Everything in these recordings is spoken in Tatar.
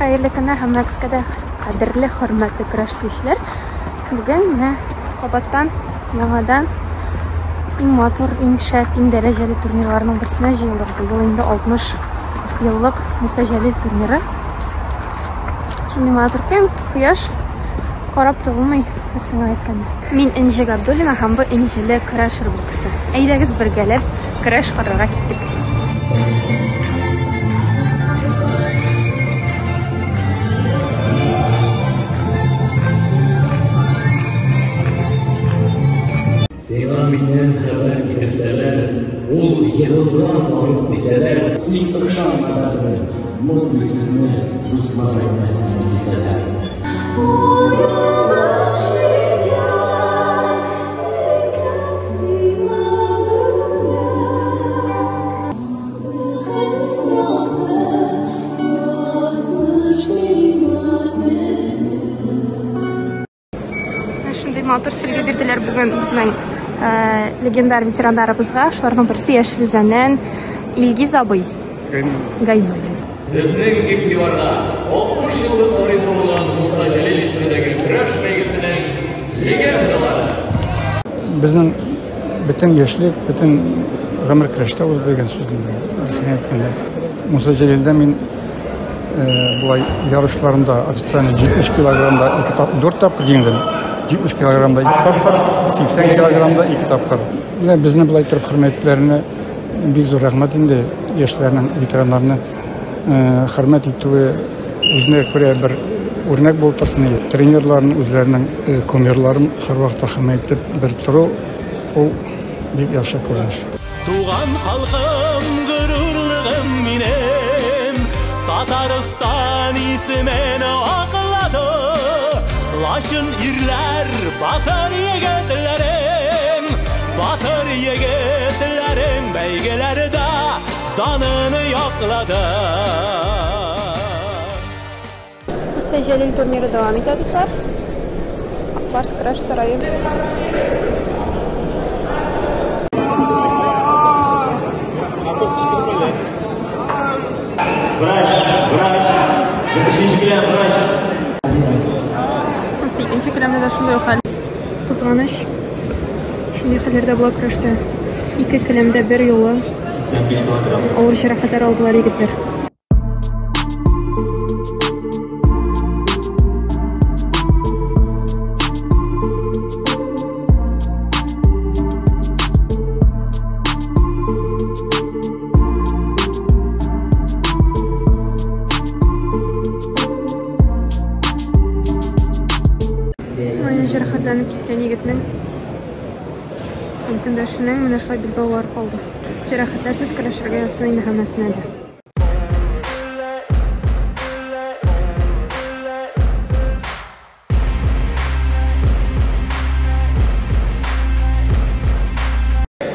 Хәерле көннәр һәммәгезгә дә, кадерле, хөрмәтле көрәш сөючеләр. Бүген менә кабаттан яңадан иң матур, иң шәп, иң дәрәҗәле турнирларның берсенә җыелдык. Быел инде 60 еллык Муса Җәлил турниры. Шундый матур көн, кояш карап та булмый, бер сиңа әйткәндә. Мин Энҗе Габдуллина һәм бу Энҗеле көрәш рубрикасы. Әйдәгез бергәләп көрәш карарга киттек. Сиңа миннән хәбәр китерсәләр, ул егылган арып дисәләр, син ышан хәбәрне, мондый сүзне дуслар әйтмәс сине сөйсәләр. Шундый матур сөлге бирделәр бүген безнең легендар ветераннарыбызга. Шуларның берсе Яшел Үзәннән Илгиз абый Гайнуллин. Сезнең игътибарга 60 еллык тарихы булган Муса Җәлил исемендәге көрәш бәйгесенең легендалары. Безнең бөтен яшьлек, бөтен гомер көрәштә узды дигән сүз инде. Дөресен әйткәндә. Муса Җәлилдә мин болай ярышларында официально 70 килограммда 2 тап, 4 тапкыр җиңдем. 70 килограммда 2 тапкыр, 80 килограммда 2 тапкыр. Менә безне болай торып хөрмәтләренә бик зур рәхмәт инде яшьләрнең, ветераннарны хөрмәт итүе үзенә күрә бер үрнәк булып торсын иде. Тренерларын үзләренең кумирларын һәрвакытта хөрмәт итеп бер тору ул бик яхшы күренеш. Туган халкым, горурлыгым минем, Татарстан исемен аклады. Лачын ирләр, батыр егетләрем, батыр егетләрем бәйгеләрдә данын яклады. Муса Җәлил турниры дәвам итә, дуслар. Акбарс көрәш сарае. Врач, врач, өченче келәм, врач. Икенче келәмдә дә шундый ук хәл. Кызганыч. Шундый хәлләр дә була көрәштә. Ике келәмдә бер юлы 85 килограмм. авыр җәрәхәтләр алдылар егетләр. Майны җәрәхәтләнеп киткән егетнең һәм көндәшенең менә шулай билбаулары калды. Җәрәхәтләрсез көрәшергә язсын инде һәммәсенә дә.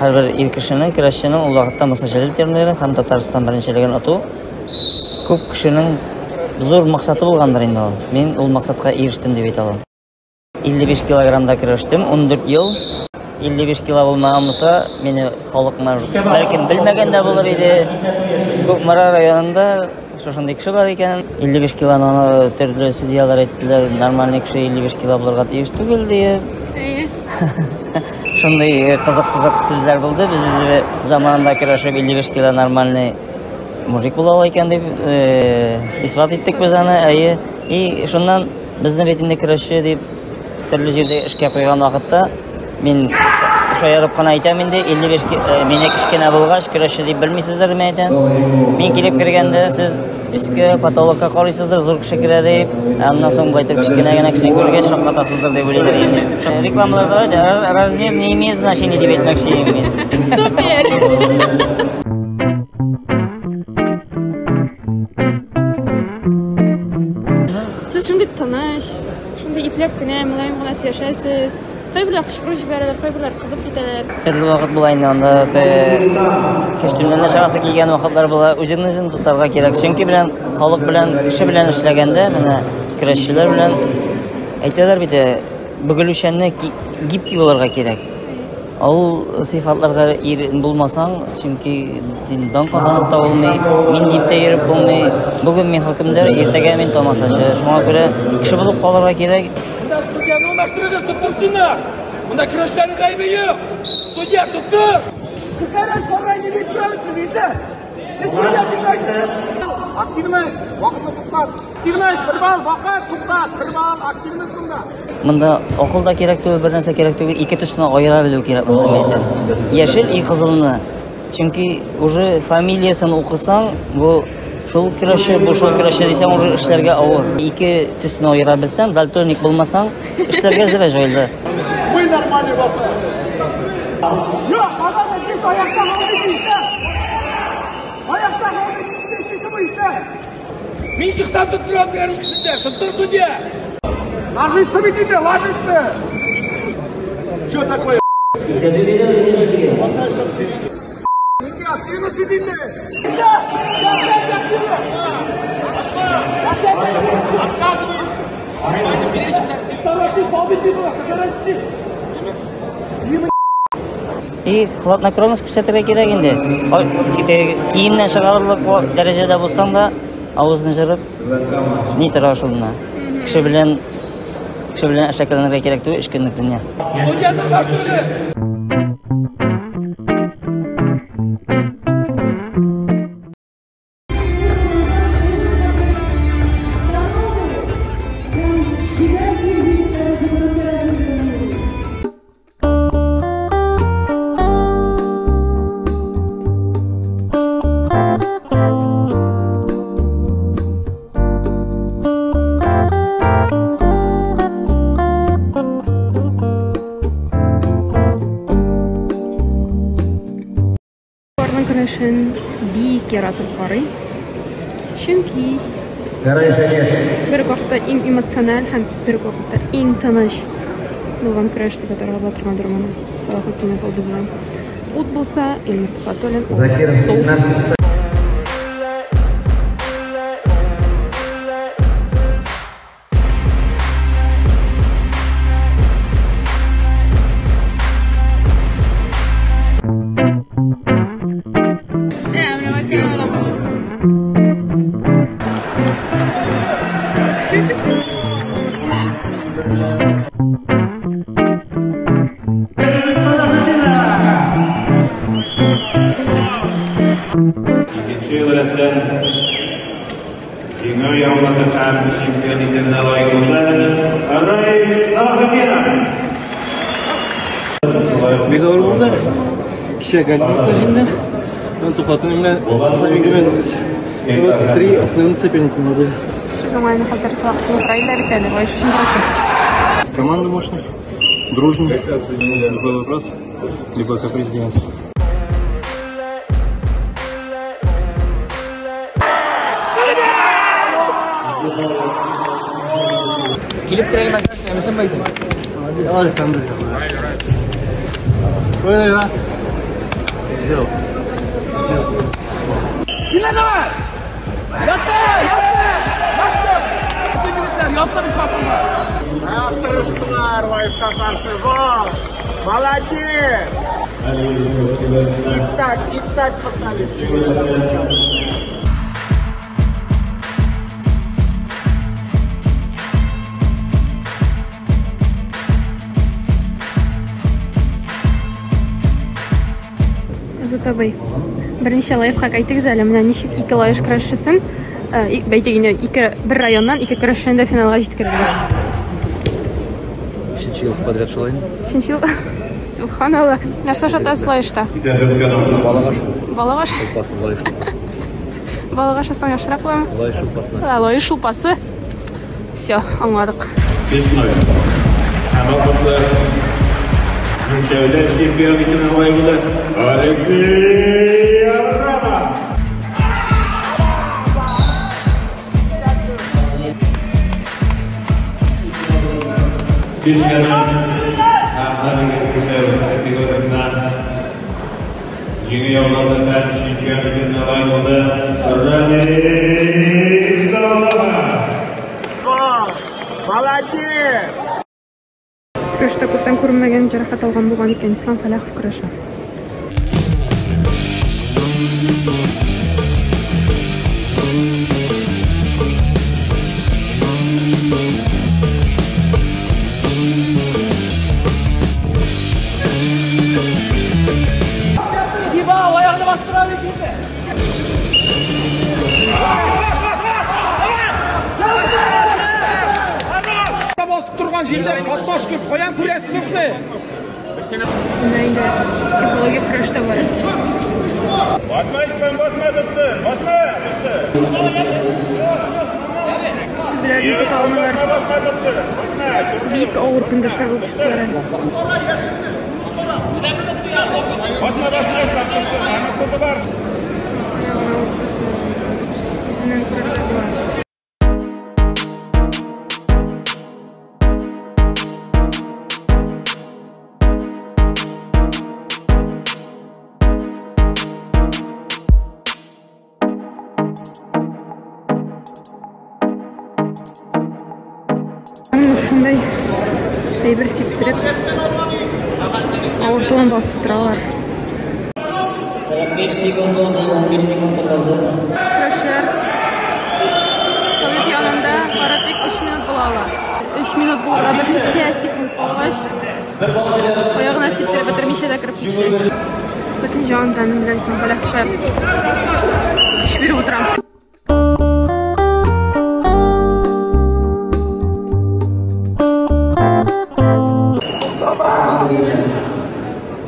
Һәрбер ир кешенең, көрәшченең ул вакытта Муса Җәлил турнирын һәм Татарстан беренчелеген оту күп кешенең зур максаты булгандыр инде ул. Мин ул максатка ирештем дип әйтә алам. 55 килограммда көрәштем, 14 ел. 55 кило булмаган булса, мине халык бәлкем белмәгән дә булыр иде. Кукмара районында шушындый кеше бар икән. 55 килоны аны төрле судьялар әйттеләр, нормальный кеше 55 кило булырга тиеш түгел диеп. Шундый кызык-кызык сүзләр булды. Без үзе заманында көрәшеп 55 кило нормальный мужик була ала икән дип исбат иттек без аны. Әйе. И шуннан безне бит инде көрәшче дип төрле җирдә эшкә куйган вакытта мин шаярып кына әйтәм инде, 55 мине кечкенә булгач, көрәшче дип белмисездер, мин әйтәм. Мин килеп кергәндә сез өскә потолокка карыйсыздыр, зур кеше керә дип, аннан соң былай итеп кечкенә генә кешене күргәч шаккатасыздыр дип уйлыйдыр инде. Рекламаларда бар, размер не имеет значения дип әйтмәкче идем мин. Супер! Сез шундый тыныч, шундый ипләп кенә, мөлаем гына сөйләшәсез. Кайберләр кычкырып җибәрәләр, кайберләр кызып китәләр. Төрле вакыт була инде анда, костюмнан да чыгасы килгән вакытлар була. Үзеңне үзең тотарга кирәк. Чөнки белән халык белән, кеше белән эшләгәндә, менә көрәшчеләр белән әйтәләр бит, бөгелүчәнне гибкий булырга кирәк. Ул сыйфатларга ир булмасаң, чөнки син дан казанып та булмый, мин дип тә йөреп булмый. Бүген мин хөкемдар, иртәгә мин тамашачы. Шуңа күрә кеше булып калырга кирәк. Монда судьяны алмаштырыгыз, тоттырсыннар. Монда көрәшчеләрнең гаебе юк. Судья тоттыр. Активность, вакытны туктат. Активность, бер балл, вакыт, туктат, бер балл, активность монда. Монда акыл да кирәк түгел, бер нәрсә кирәк түгел, ике төсне аера белү кирәк монда, мин әйтәм. Яшел и кызылны. Чөнки уже фамилиясен укысаң, бу шул көрәшче, бу шул көрәшче дисәң, уже эшләргә авыр. Ике төсне аера белсәң, дальтоник булмасаң, эшләргә зря җайлы. Вы нормальный вопрос. Юк, ага, кит, аякта калды, китте. Аякта калды, китте, бу исә. Мин чыксам тоттырам дигән икесен дә. Тоттыр судья. Ложиться бит инде, ложиться. Что такое? Активность бит инде. Отказываемся. И хладнокровность күрсәтергә кирәк инде. Киемнән чыгарырлык дәрәҗәдә булсаң да, авызны җырып, ни тора шунда. Кеше белән әшәкеләнергә кирәк түгел, өч көнлек дөнья. Судьяны алмаштырыгыз. Көрәшен бик яратып карыйм. Чөнки бер вакытта иң эмоциональ һәм бер вакытта иң тыныч булган көрәш дип атарга була торгандыр моны. Салахутдинов ул безнең ут булса, Илмир Төхвәтуллин ул су. Икенче ел рәттән җиңү яулады һәм чемпион исеменә лаек булды Рай Салахутдинов. Бик авыр булды. Кичә Галимовка җиңдем. Тухватуллин белән Вот три основных соперника молодые. Сүз уңаена хәзер Салахутдинов Раил бит әле, Лаеш өчен көрәшә. Команда мощная, дружная. Любой вопрос, любой каприз делается. Килеп тора имәсен байтын. Алхамдулилла. Ой, ла. Килә давай. Ятты, ятты. Ятты. Егетләр, ятты бит шапылды. Тырыштылар, Лаешка каршы. Вот. Молодец. И так погнали. Зутабый. Берничә лайфхак әйтегез әле, менә ничек ике Лаеш көрәшчесен, әйтик инде, ике бер районнан ике көрәшчене дә финалга җиткерделәр. Өченче ел подряд шулай. Өченче ел. Субханалла. Нәрсә ашатасыз Лаешта? Балык ашы. Балык ашы. Шулпасы Лаеш шулпасы. Балык ашасаң яхшырак буламы? Лаеш шулпасы. Лаеш шулпасы. Все, аңладык. 5-0. Һәм алпаслар Үлчәүләр чемпион исеменә лаек булды Алексей Абрамов. Кечкенә һәм категориясендә җиңү яулады һәм чемпион исеменә лаек булды Рамил Салахов. Молодец! Көрәштә күптән күренмәгән җәрәхәт алган булган икән Ислам Фәләхов көрәшә. Басып торган җирдә катнаш күп, каян күрәсез сез? Менә инде психологик көрәш тә бар. Басма, Ислам, басма, тотсын! Басма, тотсын! Сүзләрне тота алмыйлар. Басма, тотсын! Басма! Бик авыр көндәшләр булып чыктылар әле. Басма, басма, Ислам, тотсын! Аның тоты бар! Үзеннән күрергә була. Шундай әйбер сиптереп, авыртуын басып торалар. 45 секунд булды, 15 секунд калды. Көрәшләр табиб янында бары тик 3 минут була ала. 3 минут булырга берничә секунд калгач, аягына сиптереп бетермичә дә кереп китте. Бөтен җаным тәнем белән Ислам Фәләховка көч биреп утырам.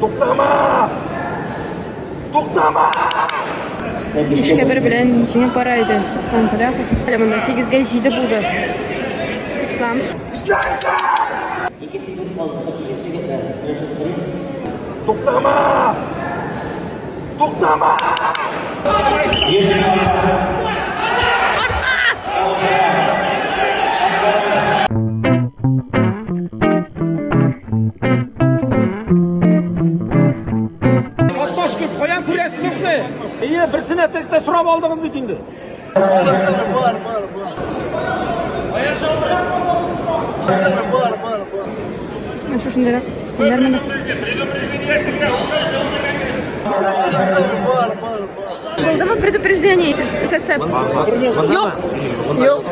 Туктама! Туктама! Бишкә бер белән җиңеп бара иде Ислам Фәләхов. Әле монда 8-гә 7 булды. Ислам. 2 секунд калды, тырышыйк, егетләр, көрәшеп торыйк. Туктама! Туктама! Катнаш күп, каян күрәсез сез? Әйе, берсенә текте сорап алдыгыз бит инде. Менә шушындайрак көннәр монда. Булдымы предупреждение? Зацеп. Юк. Юк.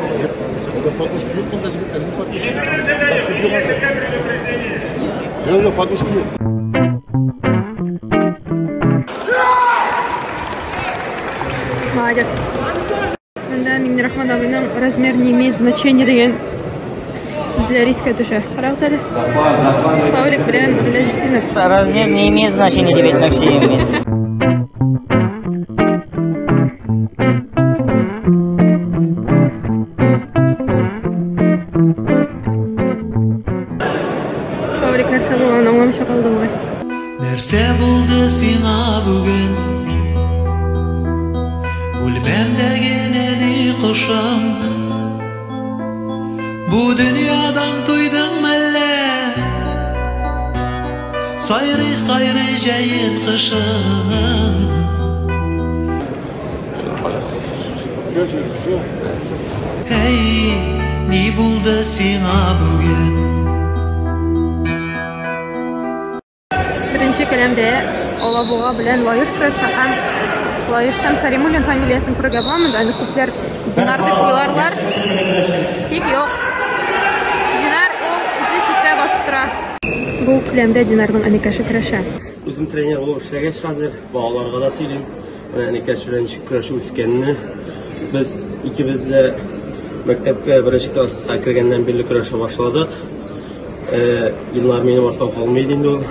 Подушка юк монда, егетләр, ни подушка? Юк, юк, подушка юк. Молодец. Монда Миңнерахман абыйның размер не имеет значения дигән сүзләре искә төшә. Карагыз әле. Павлик белән Гыйләҗетдинов. Размер не имеет значения дип әйтмәкче идем мин. Павлик нәрсә булганын аңламыйча калды бугай. Нәрсә булды сиңа бүген? Бүлмәмдәге нәни кошым, бу дөньядан туйдың мәллә? Сайрый-сайрый җәен кышын. Әй, ни булды сиңа бүген? Беренче келәмдә Алабуга белән Лаеш көрәшә һәм Лаештан Каримуллин фамилиясен күрергә була монда. Аны күпләр Динар дип уйларлар. Тик юк. Динар ул үзе читтә басып тора. Бу келәмдә Динарның энекәше көрәшә. Үзем тренер булып эшләгәч, хәзер балаларга да сөйлим. Менә энекәш белән ничек көрәшеп үскәнне. Без икебез дә мәктәпкә беренче класска кергәннән бирле көрәшә башладык. Еллар минем арттан калмый иде инде ул.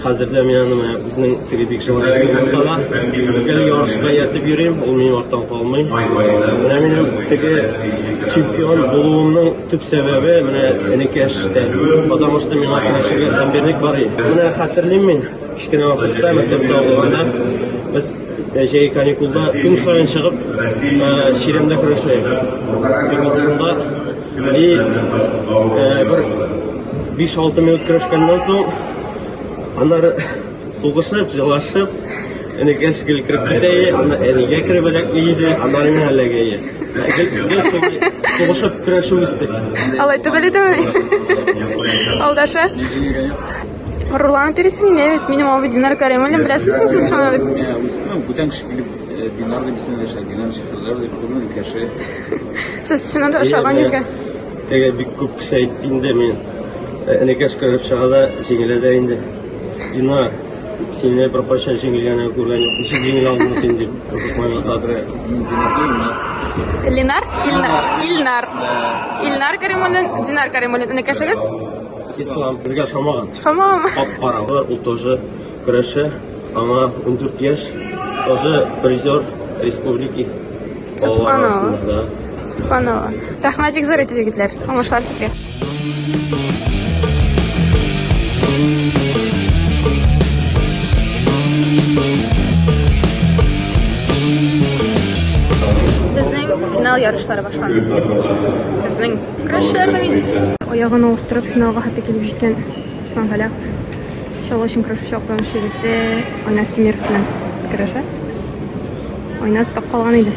Хәзер дә мин аны менә үзенең теге бик желание булса да, гел ярышка ияртеп йөрим, ул минем арттан калмый. Менә минем теге чемпион булуымның төп сәбәбе менә энекәштә. Потому что миңа көрәшергә соперник бар иде. Менә хәтерлим мин, кечкенә вакытта мәктәптә укыганда без җәйге каникулда көн саен чыгып чирәмдә көрәшә идек. Шунда и бер 5-6 минут көрәшкәннән соң аннары сугышып, җылашып, энекәш гел кереп китә иде, анда әнигә кереп эләкми иде, аннары миңа эләгә иде. Гел сугышып көрәшеп үстек. Алай түгел идеме? Алдаша. Горурланып йөрисең инде, бит минем абый Динар Каримуллин, беләсезме сез шуны дип? Ну, бүтән кеше килеп Динар дип исемләшә, Динар шифрлар дип түгел, кеше. Сез чыннан да ошаган йөзгә. Теге бик күп кеше әйтте инде, мин энекәш кереп чыга да җиңелә дә инде. Динар, сине беркайчан җиңелгәнен күргән юк. Ничек җиңелә алдың син дип кызыкмый. Ленар, Илнар, Илнар. Илнар Каримуллин, Динар Каримуллин энекәшегез? Ислам безгә ошамаган. Ошамаган. Кап-кара. Ул тоже көрәшә. Аңа 14 яшь. Тоже призер республики. Субханалла. Субханалла. Рәхмәт бик зур итеп, егетләр. Уңышлар сезгә. Безнең финал ярышлары башланды. Безнең көрәшчеләрнең инде. Аягын авырттырып финалга хәтта килеп җиткән Ислам Фәләхов. Чаллы өчен көрәшүче Актаныш егете Айназ Тимиров белән көрәшә. Айназ тап калган иде.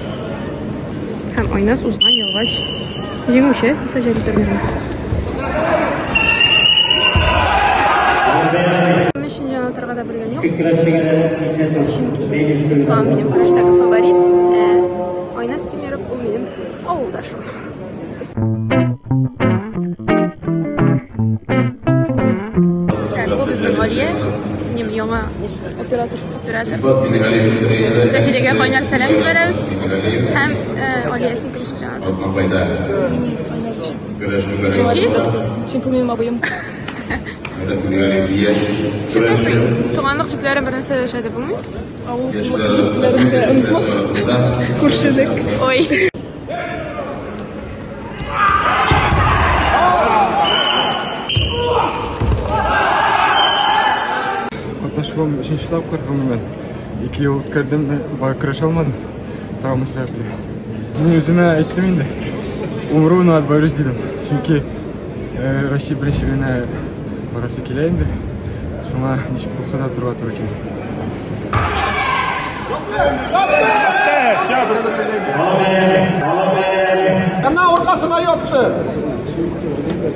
Һәм Айназ узган елгач җиңүче Муса Җәлил турнирында. Өчен җан атарга да белгән юк. Чөнки Ислам минем көрәштәге фаворит, ә Айназ Тимиров ул минем авылдашым. Так, бу безнең Алия, минем яңа оператор. Оператор. Рәфидәгә кайнар сәлам җибәрәбез. Һәм Алия, син кем өчен җан атасың? Чөнки? Чөнки минем абыем. Чөнки син туганлык җепләре бер нәрсә дә эшләде булмый. Авыл җепләрен дә онытма. Күршелек. Ой. Катнашуым өченче тапкыр гомумән. 2 ел үткәрдем, бая көрәшә алмадым. Травма сәбәпле. Мин үземә әйттем инде. Умру, но отборюсь дидем. Чөнки Россия беренчелегенә барасы килә инде. Шуңа ничек булса да торырга туры килде. Әмма аркасына ятты.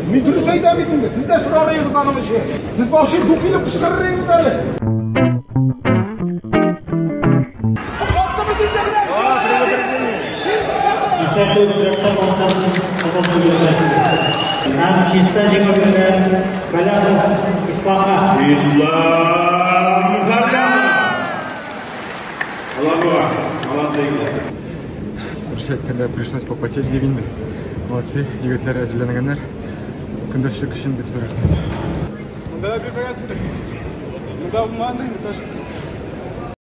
Мин дөрес әйтәм бит инде. Сез дә сорарыгыз аның өчен. Сез вообще ду килеп кычкырырыгыз әле. Кисәтү көрәштә башлансын кызыл түгел. Һәм чиста җиңү белән Фәләхов Исламга. Ислам Фәләхов. Алабуга, молодцы егетләр. Русча әйткәндә, пришлось попотеть дигәндәй. Молодцы, егетләр әзерләнгәннәр. Көндәшлек өчен бик зур рәхмәт. Монда да бирмәгәнсең. Монда булмагандыр инде тоже.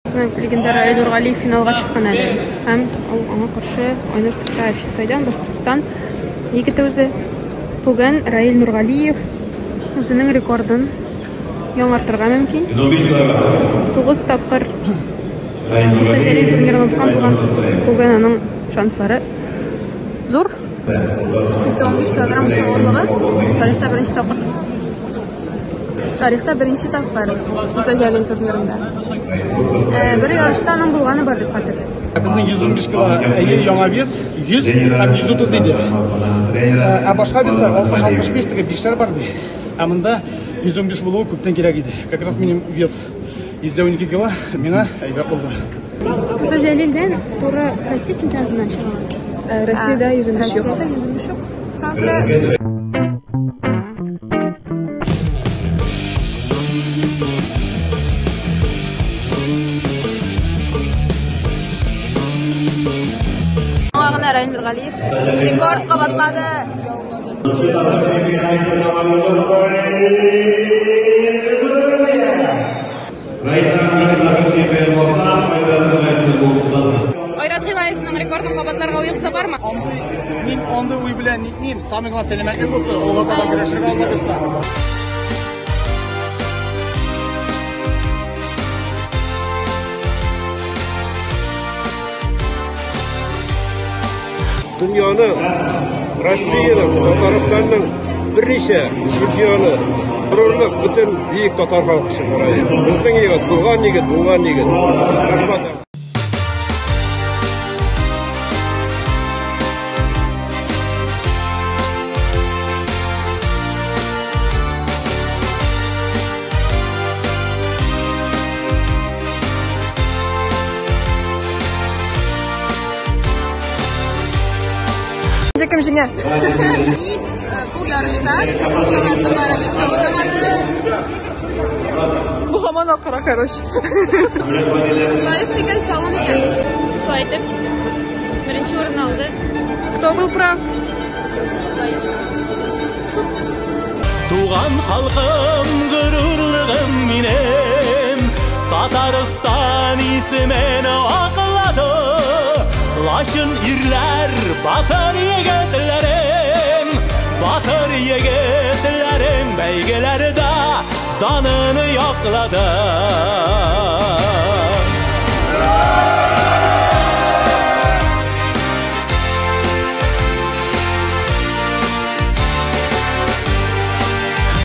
Безнең легендар Раил Нургалиев финалга чыккан әле. Һәм ул аңа каршы Айнур Сәфәров Чистайдан, Башкортстан егете үзе. Бүген Раил Нургалиев үзенең рекордын яңартырга мөмкин. 9 тапкыр Муса Җәлил турнирын откан булган. Бүген аның шанслары зур. 115 килограмм авырлыгы тарихта беренче тапкыр. Тарихта беренче тапкыр Муса Җәлил турнирында. Бер ярышта аның булганы бар дип хәтерлим. Безнең 115 кило яңа вес, 100 һәм 130 иде. Ә башка веслар 60-65 теге бишләр бар бит. Ә монда 115 булуы күптән кирәк иде. Как раз минем вес 112 кило, миңа әйбәт булды. Муса Җәлилдән туры Россия чемпионатына чыгам. Россиядә 115 юк. Россиядә 115 юк. Яңа гына Раил Нургалиев рекорд кабатлады. Айрат Гыйлаевның рекордын кабатларга уегызда бармы? Мин андый уй белән нитмим. Самый главное сәламәтлек булсын, алга таба көрәшергә Алла бирсә. Дөньяның, Россиянең, Татарстанның берничә чемпионы. Горурлык бөтен бөек татар халкы өчен. Безнең егет, булган егет, булган егет. Рәхмәт. Кем җиңә? Бу ярышта Чаллы Барабы Чаллы командасы. Бу һаман акыра, короче. Лаеш микән, Чаллы микән? Шулай итеп, беренче урын алды. Кто был прав? Лаеш. Туган халкым, горурлыгым минем, Татарстан исемен аклады. Лачын ирләр, батыр егетләрем, батыр егетләрем бәйгеләрдә данын яклады.